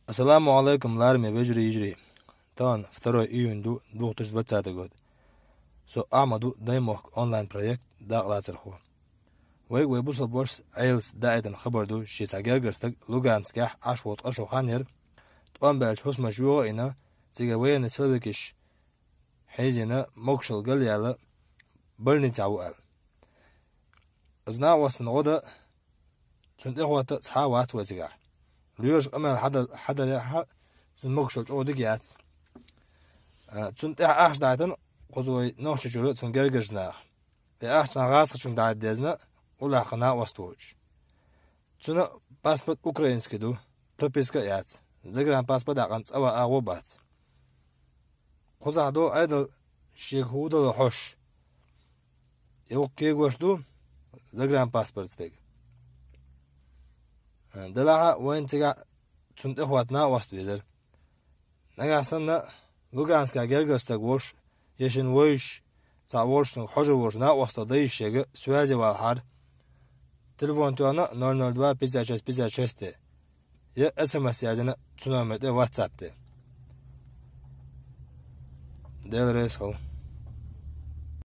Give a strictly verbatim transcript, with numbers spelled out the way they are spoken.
Ассаламу алейкум, лараме вежарий, йижарий. Тахана второй июнь ду, две тысячи двадцатый год. Со Ахьмад ва, Даймохк онлайн-проект дакъалацархо. Вайга вай бусалба вашас Ӏелас даийтина хабар ду, ший цхьа гергара стаг Луганскехь Ӏаш волу ткъа шо хан яра, тӀом баьлча хӀусамаш йохийна, цига военный силовикаш хьийзийна, могушалла галъяьлла, больницехь ву аьлла. Оцу накъостан гӀо дан цунна тӀехӀотта цхьа а вац вай цигахь. Лоьраша къамел хьадар-, хьадарехь а, цуьнан могушалла чӀогӀа дика яц. А, цунна тӀехь ахча даийтина кхуза вай Нохчийчуьра цуьнан гергарчу наха. И ахча цхьана гӀазкхичуьнга даийтина дезна, уллохь кхин накъост воцуш. Цуьнан паспорт украинский ду, прописка а яц, загранпаспорт даккхана цӀа ван агӀо а бац. Кхузахь долу Ӏедал шега хӀун дало хьожуш, и вукху кегош ду загранпаспортца дерг. Делахь а вайна цигахь цунна тӀехӀотта накъост везара. Нагахь санна Луганскехь гергара стаг волуш, я шен вевзаш, цхьа волчуьнга хьожур волчу накъостал дайша шега связе валахьара. Телефон тоьхна ноль ноль два пятьдесят шесть пятьдесят шесть тӀе, я СМС язйина цу номер тӀе WhatsApp тӀе. Дела реза хуьлда.